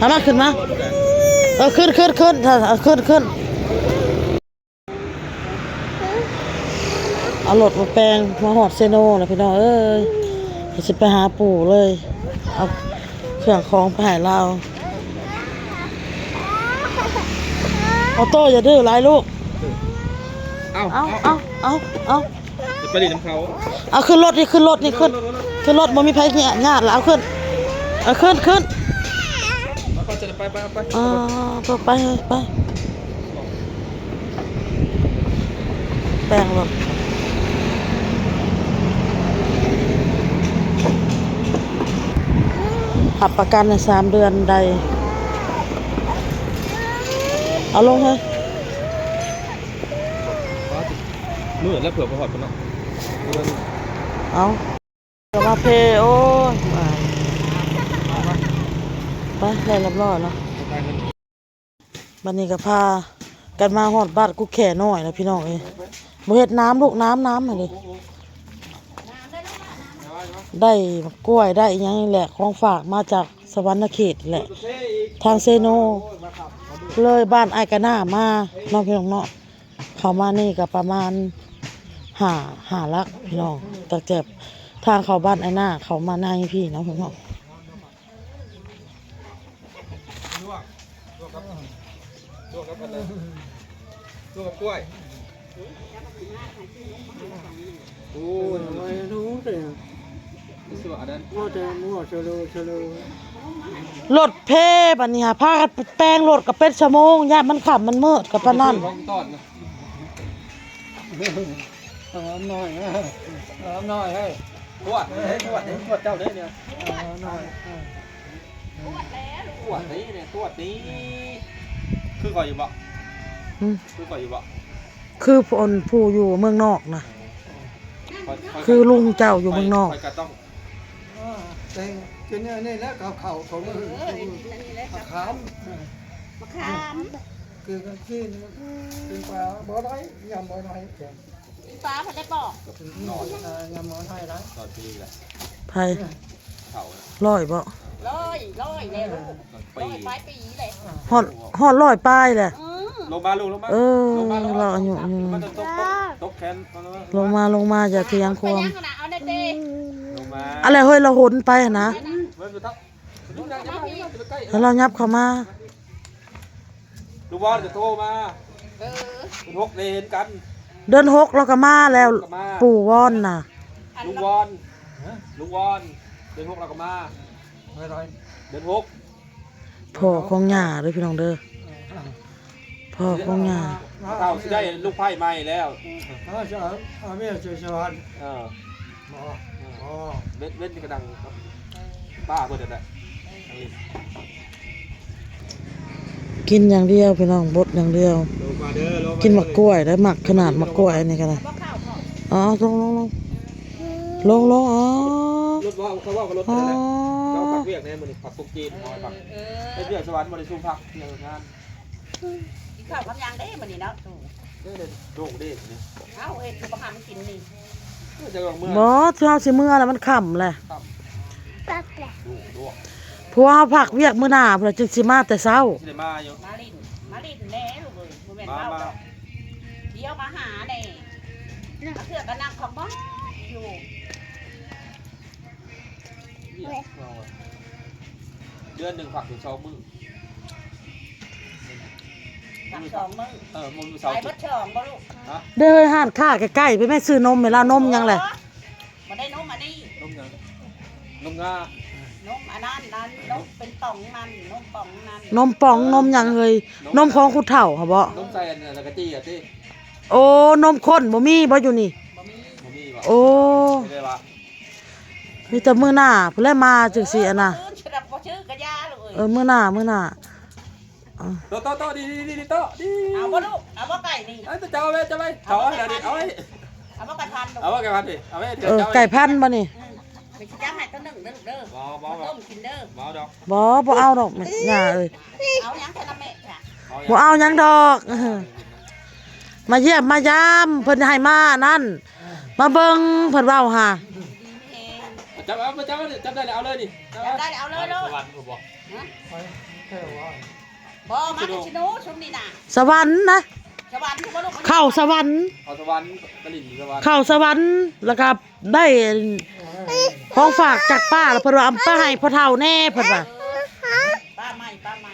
ເອົາມາ ຂຶ້ນມາ ເອີ ຂຶ້ນ ຂຶ້ນ ຂຶ້ນ ເອີ ຂຶ້ນ ຂຶ້ນ. ເອົາລົດມາແປງ ມາຮອດເຊໂນແລ້ວພີ່ນ້ອງເອີຍ ຊິໄປຫາປູ່ເລີຍ ເອົາເຄື່ອງຂອງໄປໃຫ້ລາວ. ອອໂຕ້ ຢ່າດື້ຫຼາຍລູກ. ເອົາ ເອົາ ເອົາ ເອົາ ເອົາ ຈະໄປຫຼິ້ນນຳເຂົາ. ເອົາຂຶ້ນລົດນີ້ ຂຶ້ນລົດນີ້ ຂຶ້ນ ຂຶ້ນລົດ ບໍ່ມີໃຜຍາດລະ ເອົາຂຶ້ນ ເອົາຂຶ້ນ ຂຶ້ນ. ໄປ ໄປ ໄປ ໄປ ອ່າ ໄປ ໄປ ໄປ ແປງລົດ ຮັບປະກັນໃນສາມເດືອນໄດ້. ເອົາລົງເຮີ້ຍ. ມື້ແລ້ວເຜື່ອບໍ່ຮອດພຸ້ນເນາະ. ເອົາ ກໍມາເພ ໂອ້ຍ ໄປ ໄດ້ລຽບລ້ອຍແລ້ວ. ບັດນີ້ກໍພາກັນມາຮອດບ້ານກຸກແຂ້ນ້ອຍແລ້ວພີ່ນ້ອງເອີຍ. ບໍ່ເຮັດນ້ຳລູກ ນ້ຳ ນ້ຳຫັ້ນເດ້ ໄດ້ໝາກກ້ວຍ ໄດ້ອີ່ຫຍັງນີ້ແຫຼະ ຂອງຝາກມາຈາກສະຫວັນນະເຂດແຫຼະ ທາງເຊໂນ ເລີຍບ້ານອ້າຍກະໜ້າມາເນາະ ພີ່ນ້ອງເນາະ. ເຂົ້າມານີ້ກໍປະມານຫ້າ ຫ້າຫຼັກພີ່ນ້ອງ ຕັ້ງແຕ່ທາງເຂົ້າບ້ານອ້າຍໜ້າ ເຂົ້າມາໃນພີ້ເນາະພີ່ນ້ອງ. ລວກ ລວກກັບ ລວກກັບອັນນັ້ນ ລວກກັບກ້ວຍ. ໂອ້ຍ ລົດເພ ບັດນີ້ຫາ ພາກັນແປງລົດກໍເປັນຊົ່ວໂມງ ຢ້ານມັນຄ່ຳມັນມືດກໍປານນັ້ນ. ຫອມໜ້ອຍ ຫອມໜ້ອຍເຮີ້ຍ. ກວດເຮີ້ຍ ກວດເດ້ ກວດເຈົ້າເດ້ນີ້ ຫອມໜ້ອຍ. ກວດແລ້ວ ກວດນີ້ ກວດນີ້ ຄືຂ້ອຍຢູ່ບໍ່? ຫືມ ຄືຂ້ອຍຢູ່ບໍ່? ຄືຄົນຜູ້ຢູ່ເມືອງນອກນະ ຂ້ອຍ ຂ້ອຍ ຄືລຸງເຈົ້າຢູ່ເມືອງນອກ ຂ້ອຍກໍຕ້ອງ ເອີ ແຕ່ງ ກິນອັນນີ້ແຫຼະ ເຂົ້າ ເຂົ້າຂອງ ເອີ ມະຂາມ ມະຂາມ ຄືກັນຊີ້ນ ອືມ ກິນປາບໍ່ໄດ້ ຍຳບໍ່ໄດ້ ກິນປາບໍ່ໄດ້ປອກ ເອີ ຍຳບໍ່ໄດ້ໄດ້ ໄປ ຮ້ອຍບໍ່? ຮ້ອຍ ຮ້ອຍແລ້ວລູກ ຮ້ອຍປາຍປີແລ້ວ ຮອດ ຮອດຮ້ອຍປາຍແລ້ວ ອືມ ລົງມາລູກ ລົງມາ ເອີ ລົງມາ ລົງມາ ລາວອາຍຸ ອາຍຸ ມັນຈະຕົກ ຕົກ ຕົກແຂນ ລົງມາ ລົງມາ ຢ່າຖຽງຄວາມ ເອົາແນ່ເຕ ລົງມາ ອັນແຫຼະເຮີ້ຍ ລາວຫົນໄປຫັ້ນນະ ເບິ່ງຢູ່ເທົ່າ ໃຫ້ລາວຫຍັບເຂົ້າມາ ລູກບອນຈະໂທມາ ເອີ ເດືອນຫົກໄດ້ເຫັນກັນ ເດືອນຫົກລາວກໍມາແລ້ວ ກໍມາ ປູ່ວອນນະ ລຸງວອນ ລຸງວອນ ເດືອນຫົກລາວກໍມາ ເດືອນຫົກ ພໍ່ຂອງຍ່າເດີພີ່ນ້ອງເດີ ພໍ່ຂອງຍ່າ ເຖົ້າຊິໄດ້ລູກໃພ້ໃໝ່ແລ້ວ ເອີ ຈະເອົາ ເອົາເມຍໄປສະຫວັນ ເອີ ບໍ່ ບໍ່ ເວັນ ເວັນນີ້ກໍດັງ ປ້າເພິ່ນນັ້ນແຫຼະ ກິນຢ່າງດຽວພີ່ນ້ອງ ບົດຢ່າງດຽວ ລົງມາເດີ ລົງມາເດີ ກິນໝາກກ້ວຍໄດ້ ມັກຂະໜາດໝາກກ້ວຍອັນນີ້ກໍໄດ້ ເອົາ ເອົາ ລົງ ລົງ ລົງ ລົງ ເອົາ ລົດເວົ້າ ເຂົາເວົ້າກັບລົດນັ້ນແຫຼະ ເອົາ ເຮົາພັກວຽກແດ່ມື້ນີ້ ພັກກົກຈີນ ເຮົາພັກ ເອີ ເຮັດວຽກສະຫວັນ ບໍ່ໄດ້ຊຸມພັກວຽກງານ ກິນເຂົ້າກັບຫຍັງເດ້ມື້ນີ້ເນາະ ໂດກເດ້ນີ້ ເອົ້າ ເຮັດຄືບໍ່ຫາມາກິນນີ້ ບໍ່ ເຮົາຊິເມືອແລ້ວ ມັນຄ່ຳແລ້ວ ຄ່ຳ ໂດກ ໂດກ ຜົວເຮົາພັກວຽກມື້ໜ້າພຸ້ນລະ ຈຶ່ງຊິມາແຕ່ເຊົ້າ ຊິໄດ້ມາຢູ່ ມາຫຼິ້ນ ມາຫຼິ້ນແດ່ລູກເອີຍ ບໍ່ແມ່ນເວົ້າດອກ ດຽວມາຫາແດ່ ເທື່ອກໍນັ່ງຂອງບໍ່ຢູ່ ເດືອນໜຶ່ງພັກຢູ່ສອງມື້ ພັກສອງມື້ ເອີ ມື້ເສົາ ໄປເບິດສອງບໍ່ລູກ ຮະ ເດີ ຮ້ານຄ້າໃກ້ໆ ໄປແມ່ຊື້ນົມໃຫ້ລາວ ນົມຫຍັງແຫຼະ ບໍ່ໄດ້ນົມອັນນີ້ ນົມຫຍັງ ນົມງາ ນົມອັນນັ້ນ ນັ້ນ ນົມເປັນປ່ອງນັ້ນ ນົມປ່ອງນັ້ນ ນົມປ່ອງ ເອີ ນົມຫຍັງເຮີ້ຍ ນົມ ນົມຂອງຜູ້ເຖົ້າຫັ້ນບໍ ນົມໃສ່ອັນນັ້ນ ແລ້ວກໍຈີ່ອະຕິ ໂອ້ ນົມຂ້ນບໍ່ມີບໍຢູ່ນີ້ ບໍ່ມີ ບໍ່ມີບໍ ໂອ້ ບໍ່ໄດ້ວ່າ ມີແຕ່ມື້ໜ້າພຸ້ນແຫຼະມາຈັ່ງຊີ້ຫັ້ນນະ ເອີ ບໍ່ຊື້ກໍຢ່າລູກເອີຍ ເອີ ມື້ໜ້າ ມື້ໜ້າ ເອີ ໂຕະ ໂຕະ ໂຕະ ດີ ດີ ດີ ໂຕະ ດີ ເອົາບໍ່ລູກ ເອົາບໍ່ໄກ່ນີ້ ເອົາ ເຈົ້າເອົາໄວ້ ເຈົ້າໄວ້ ເອົາບໍ່ໄກ່ພັນ ເອົາໄວ້ ເອົາບໍ່ໄກ່ພັນ ເອົາໄວ້ ເອີ ເຈົ້າເອົາໄກ່ພັນບໍ່ນີ້ ອືມ ໄປຊິຈັບໃຫ້ໂຕໜຶ່ງເດີລູກເດີ ບໍ່ ບໍ່ ບໍ່ ຕົ້ມກິນເດີ ບໍ່ດອກ ບໍ່ ບໍ່ເອົາດອກແມ່ຍ່າເອີຍ ເອົາຫຍັງແຕ່ລະແມ່ຈ້ະ ບໍ່ເອົາຫຍັງດອກ ມາຢ້ຽມມາຢາມ ເພິ່ນໃຫ້ມານັ້ນ ມາເບິ່ງ ເພິ່ນເວົ້າຫາ ຈັບເອົາ ຈັບເອົາ ຈັບໄດ້ແລ້ວເອົາເລີຍນີ້ ຈັບໄດ້ແລ້ວເອົາເລີຍໂລດ ສະຫວັນພຸ້ນບໍ່ ຮະ ບໍ່ ມາແຕ່ຊິໂນຊຸມນີ້ນະ ສະຫວັນນະ ສະຫວັນຄືບໍ່ລູກ ເຂົ້າສະຫວັນ ເຂົ້າສະຫວັນ ໄປຫຼິ້ນສະຫວັນ ເຂົ້າສະຫວັນ ແລ້ວກໍໄດ້ຂອງຝາກຈາກປ້າ ແລ້ວເພິ່ນວ່າເອົາໄປໃຫ້ພໍ່ເຖົ້າແດ່ ເພິ່ນວ່າ ປ້າໃໝ່ ປ້າໃໝ່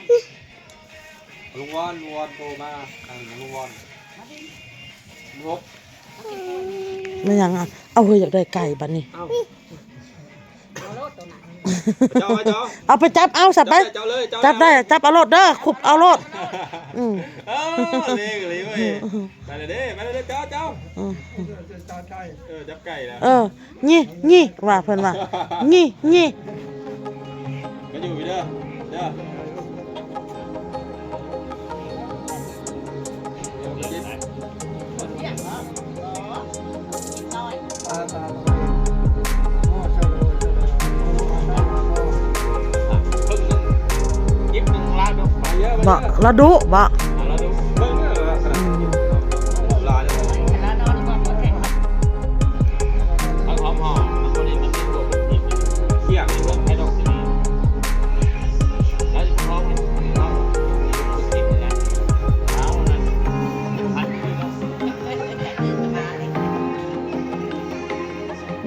ລຸງວອນ ລຸງວອນໂທມາ ທາງລຸງວອນ ແມ່ນຫຍັງອະ? ເອົາເຮີ້ຍ ຢາກໄດ້ໄກ່ບັດນີ້ ເອົາ ເອົາໂລດໂຕນັ້ນ ເຈົ້າ ເຈົ້າ ເອົາໄປຈັບເອົາ ສັດໄປ ເຈົ້າເລີຍ ເຈົ້າເລີຍ ຈັບໄດ້ ຈັບເອົາໂລດເດີ ຄຸບເອົາໂລດ ອືມ ເອີ ເລີຍ ເລີຍເວີຍ ໄປເລີຍເດ້ ໄປເລີຍເດ້ ເຈົ້າ ເຈົ້າ ອືມ ເອີ ຈັບໄກ່ແລ້ວ ເອີ ນີ້ ນີ້ ວ່າເພິ່ນວ່າ ນີ້ ນີ້ ກໍຢູ່ເດີ ເດີ ບໍ່ ລະດຸບໍ່ ອືມ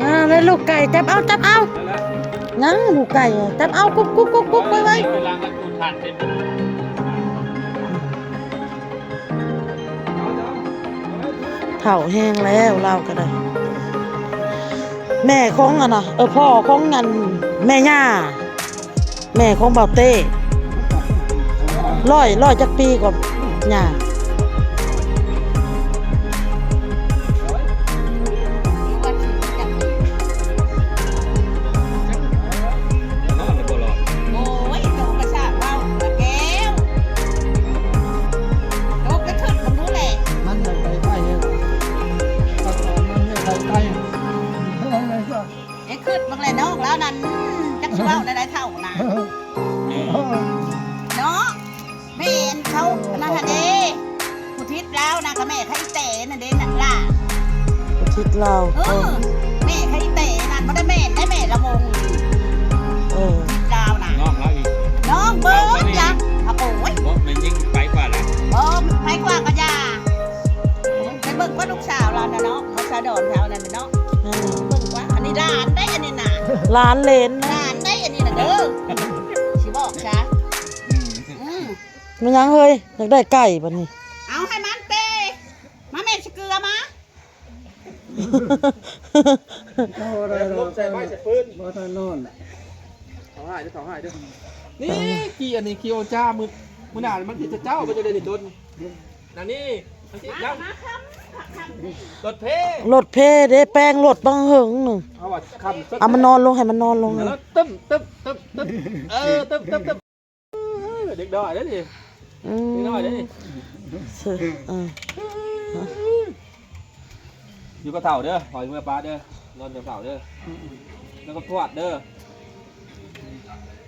ມາເລີຍລູກໄກ່ ຈັບເອົາ ຈັບເອົາ ຍັງລູກໄກ່ ຈັບເອົາ ກຸກ ກຸກ ກຸກ ກຸກ ໄວໆ ເຖົ້າແຮງແລ້ວລາວກໍໄດ້ ແມ່ຂອງອັນນ່ະ ເອີ ພໍ່ຂອງອັນແມ່ຍ່າ ແມ່ຂອງບ່າວເຕ້ ຮ້ອຍ ຮ້ອຍຈັກປີກວ່າຍ່າ ໂອ້ຍ ໂຕກະຊາກເວົ້າລະແກ້ວ ໂຕກະຄຶດເບິ່ງດູແຫຼະ ມັນໄປໄປ ມັນໄປໄປ ໄດ້ຄຶດເບິ່ງແຫຼະນ້ອງລາວນັ້ນ ຈັກຊິເວົ້າແນວໃດເຖົ້ານະ ເນາະ ແມ່ນເຂົາອັນນັ້ນຫັ້ນເດ້ ຜູ້ທິດລາວນະ ກະແມ່ຂະອີແຕນັ້ນເດ້ນະຫຼ້າ ຜູ້ທິດລາວ ເອີ ເອີ ແມ່ຂະອີແຕນັ້ນ ບໍ່ໄດ້ແມ່ນໄດ້ແມ່ລະວົງ ເອີ ທິດລາວນະ ນ້ອງລາວອີກ ນ້ອງເບິດລະ ອາໂກຍ ບໍ່ ແມ່ຍິງໄປກວ່າລະ ບໍ່ ໄປກວ່າກໍຢ່າ ໄປເບິ່ງວ່າລູກສາວລາວນະເນາະ ເຮົາສາວດອນເຮົານັ້ນເນາະ ເອີ ເບິ່ງວ່າ ອັນນີ້ຫຼານໄດ໋ ອັນນີ້ນະ ຫຼານເຫຼນ ຫຼານໄດ໋ ອັນນີ້ນະເດີ ຊິບອກຊະ ອືມ ອືມ ແມ່ນຫຍັງເຮີ້ຍ ຢາກໄດ້ໄກ່ບັດນີ້ ເອົາໃຫ້ມັນເປ ມາແມ່ຊິເກືອມາ ເອົາໄດ້ດອກ ໃສ່ໄມ້ໃສ່ຟືນ ບໍ່ທັນນອນ ເຖົ້າຮ້າຍເດີ ເຖົ້າຮ້າຍເດີ ນີ້ ຂີ້ອັນນີ້ ຂີ້ໂອຈາ ມື້ ມື້ໜ້າມັນຊິຈະເຈົ້າ ມັນຈະໄດ້ນີ້ຕົນ ນາງນີ້ ມາ ມາ ມາ ລົດເພ ລົດເພເດ້ ແປງລົດບັງເຫິງໜຶ່ງ ເອົາວ່າຄ້ຳ ເອົາມັນນອນລົງ ໃຫ້ມັນນອນລົງ ເອີ ຕຶ້ມ ຕຶ້ມ ຕຶ້ມ ຕຶ້ມ ເອີ ຕຶ້ມ ຕຶ້ມ ຕຶ້ມ ເອີ ເດັກນ້ອຍເດ້ນີ້ ອືມ ເດັກນ້ອຍເດ້ນີ້ ເອີ ຢູ່ກັບເຖົ້າເດີ ຂໍເມືອປະເດີ ນອນກັບເຖົ້າເດີ ນອນກັບທວດເດີ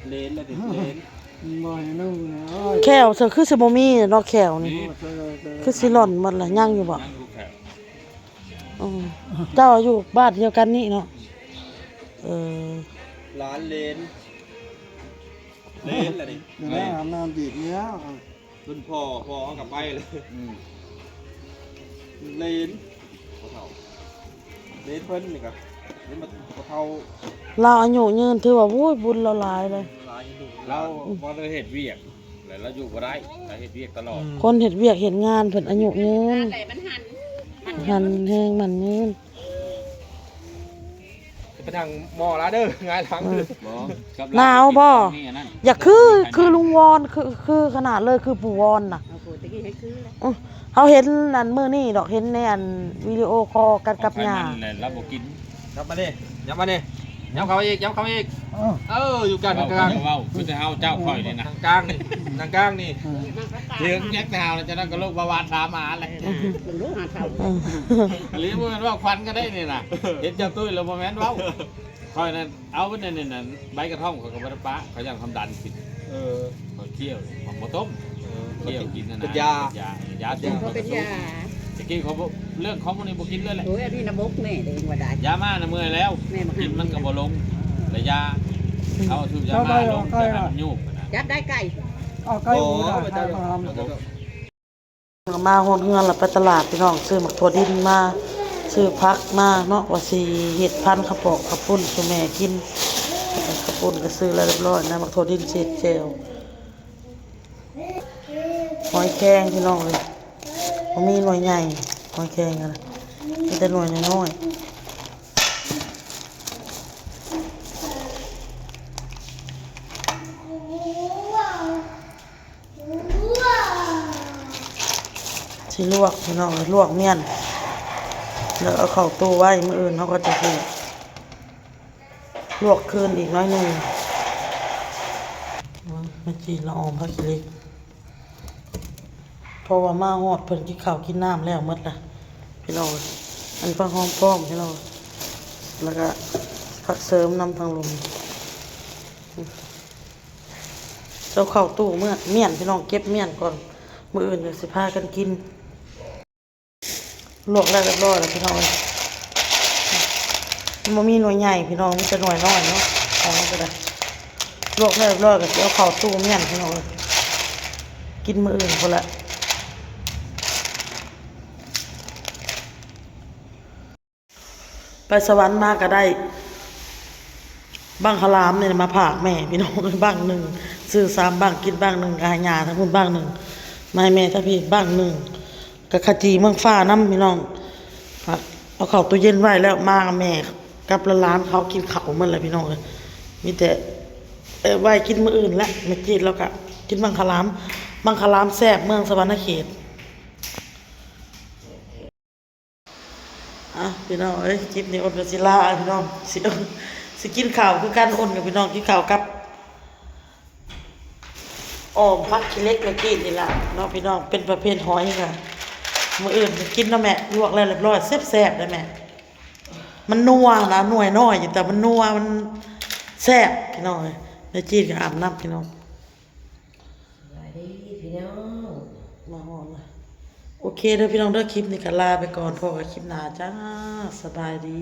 ເຫຼນລະຕິ ເຫຼນ ມັນບໍ່ໃຫ້ນຸ່ງນະ ໂອ້ຍ ແຂ້ວ ຄືຊິບໍ່ມີເນາະ ແຂ້ວນີ້ ມີ ຄືຊິລ່ອນໝົດລະ ຍັງຢູ່ບໍ່? ຍັງຢູ່ແຂ້ວ ອືມ ເຈົ້າຢູ່ບ້ານດຽວກັນນີ້ເນາະ ເອີ ຫຼານເຫຼນ ເຫຼນລະນີ້ ເອີ ອາບນ້ຳອີກແລ້ວ ລຸ້ນພໍ່ ພໍ່ເຮົາກໍໄປເລີຍ ອືມ ເຫຼນ ພໍ່ເຖົ້າ ເລນເພິ່ນນີ້ກະເລນບໍ່ເຖົ້າ ລາວອາຍຸຍືນ ຖືວ່າ ໂອ້ຍ ບຸນລາວຫຼາຍເລີຍ ລາວບໍ່ໄດ້ເຮັດວຽກ ແລ້ວລາວຢູ່ບໍ່ໄດ້ ລາວເຮັດວຽກຕະຫຼອດ ອືມ ຄົນເຮັດວຽກເຮັດງານເພິ່ນອາຍຸຍືນ ມັນຫັນ ມັນແຮງມັນຍືນ ໄປທາງໝໍລາເດີ ຫງາຍຫຼັງ ເອີ ບໍ່ ກັບ ໜາວບໍ່? ຢາກຄື ຄືລຸງວອນ ຄື ຄືຂະໜາດເລີຍ ຄືປູ່ວອນນະ ເຮົາເຫັນອັນມື້ນີ້ດອກ ເຫັນໃນອັນວິດີໂອຄໍກັນກັບຍ່າ ລາວບໍ່ກິນ ຍັບມານີ້ ຍັບມານີ້ ຍັບເຂົ້າມາອີກ ຍັບເຂົ້າມາອີກ ເອີ ຢູ່ກາງ ເວົ້າ ເວົ້າ ມີແຕ່ເຮົາເຈົ້າຂ້ອຍນີ້ນະ ກາງໆນີ້ ນາງກາງນີ້ ເຖິງແຍກແຕ່ເຮົາ ຈາກນັ້ນກໍໂລກເບົາຫວານຕາມມາແຫຼະ ເບິ່ງດູຫາເຖົ້າ ອືມ ອີ່ຫຼີ ບໍ່ແມ່ນເວົ້າຂວັນກໍໄດ້ນີ້ນະ ເຫັນເຈົ້າຕຸ້ຍແລ້ວບໍ່ແມ່ນເວົ້າ ຂ້ອຍນັ້ນ ເອົາໄວ້ໃນນັ້ນ ໃບກະທ້ອມຂ້ອຍກໍບໍ່ໄດ້ປະ ຂ້ອຍຢ້ານຄວາມດັນຂຶ້ນ ເອີ ຂ້ອຍຄ້ຽວ ມັນບໍ່ຕົ້ມ ເອີ ຄ້ຽວກິນຫັ້ນນະ ເປັນຢາ ເປັນຢາ ຢາສູບ ເປັນຢາ ແຕ່ກີ້ຂ້ອຍບໍ່ ເລື່ອງຂອງພວກນີ້ບໍ່ກິນເລີຍແຫຼະ ໂອ້ຍ ອັນນີ້ນະບົກແມ່ເດ້ວ່າໄດ້ ຢາມານະເມື່ອຍແລ້ວ ແມ່ບໍ່ ກິນມັນກໍບໍ່ລົງ ແລະຢາ ອືມ ເອົາສູບຢາມາລົງ ແຕ່ມັນຍູບຫັ້ນນະ ຈັບໄດ້ໄກ່ ເອົາໄກ່ໝູໄດ້ ມາຮອດເຮືອນລະໄປຕະຫຼາດພີ່ນ້ອງ ຊື້ໝາກຖົ່ວດິນມາ ຊື້ຜັກມາເນາະ ວ່າຊິເຮັດພັນເຂົ້າປອກເຂົ້າປຸ້ນສູ່ແມ່ກິນ ເຂົ້າປຸ້ນກະຊື້ແລ້ວຮຽບຮ້ອຍນະ ໝາກຖົ່ວດິນຊິເຮັດແຈ່ວ ຫອຍແຄງພີ່ນ້ອງເອີຍ ບໍ່ມີໜ່ວຍໃຫຍ່ ຫອຍແຄງຫັ້ນນະ ມີແຕ່ໜ່ວຍນ້ອຍໆ. ຊິລວກພີ່ນ້ອງ ລວກມ້ຽນ ແລ້ວເອົາເຂົ້າຕູ້ໄວ້ ມື້ອື່ນເຮົາກໍຈະຊິລວກຄືນອີກໜ້ອຍໜຶ່ງ. ແມ່ຈີນລາວອອມຜັກຂີ້ເຫຼັກ ເພາະວ່າມາຮອດເພິ່ນກິນເຂົ້າກິນນ້ຳແລ້ວໝົດລະພີ່ນ້ອງ ອັນນີ້ຜັກຫອມປ້ອມພີ່ນ້ອງ ແລ້ວກະຜັກເສີມນຳທາງລຸ່ມ. ເອົາເຂົ້າຕູ້ເມືອມ້ຽນພີ່ນ້ອງ ເກັບມ້ຽນກ່ອນ ມື້ອື່ນກະຊິພາກັນກິນ. ລວກແລ້ວຮຽບຮ້ອຍແລ້ວພີ່ນ້ອງເອີຍ ມັນບໍ່ມີໜ່ວຍໃຫຍ່ພີ່ນ້ອງ ມີແຕ່ໜ່ວຍນ້ອຍເນາະ ເອົາມາກໍໄດ້. ລວກແລ້ວຮຽບຮ້ອຍກະຊິເອົາເຂົ້າຕູ້ມ້ຽນພີ່ນ້ອງເອີຍ ກິນມື້ອື່ນພຸ້ນລະ. ໄປສະຫວັນມາກະໄດ້ບັ້ງຄະລາມນີ້ມາຝາກແມ່ພີ່ນ້ອງເອີຍ ບັ້ງໜຶ່ງ ຊື້ສາມບັ້ງ ກິນບັ້ງໜຶ່ງ ກະໃຫ້ຍ່າທາງພຸ້ນບັ້ງໜຶ່ງ ມາໃຫ້ແມ່ທາງພີ້ບັ້ງໜຶ່ງ ກະຂະຈີເມືອງຟ້ານຳພີ່ນ້ອງ. ເອົາເຂົ້າຕູ້ເຢັນໄວ້ແລ້ວ ມາແມ່ກັບຫຼານໆເຂົາກິນເຂົ້າໝົດແລ້ວພີ່ນ້ອງເອີຍ ມີແຕ່ ເອີ ໄວ້ກິນມື້ອື່ນແຫຼະ. ແມ່ຈີດລາວກະກິນບັ້ງຄະລາມ ບັ້ງຄະລາມແຊບ ເມືອງສະຫວັນນະເຂດ. ອ່ະ ພີ່ນ້ອງເອີຍ ຄລິບນີ້ອົນກະຊິລາພີ່ນ້ອງ ຊິ ຊິກິນເຂົ້າຄືກັນ ອົນກັບພີ່ນ້ອງກິນເຂົ້າກັບອ້ອມຜັກຂີ້ເຫຼັກແມ່ຈີດນີ້ລະເນາະພີ່ນ້ອງ ເປັນປະເພດຫອຍກະມື້ອື່ນກະກິນເນາະແມ່ ລວກແລ້ວຮຽບຮ້ອຍ ແຊບໆເດ້ແມ່. ມັນນົວນະ ໜ່ວຍນ້ອຍຢູ່ ແຕ່ມັນນົວ ມັນແຊບພີ່ນ້ອງເອີຍ. ແມ່ຈີດກະອາບນ້ຳພີ່ນ້ອງ. ສະບາຍດີພີ່ນ້ອງ ມາຮອດລະ ໂອເຄເດີພີ່ນ້ອງເດີ ຄລິບນີ້ກະລາໄປກ່ອນ ພໍ້ກັນຄລິບໜ້າຈ້າ ສະບາຍດີ.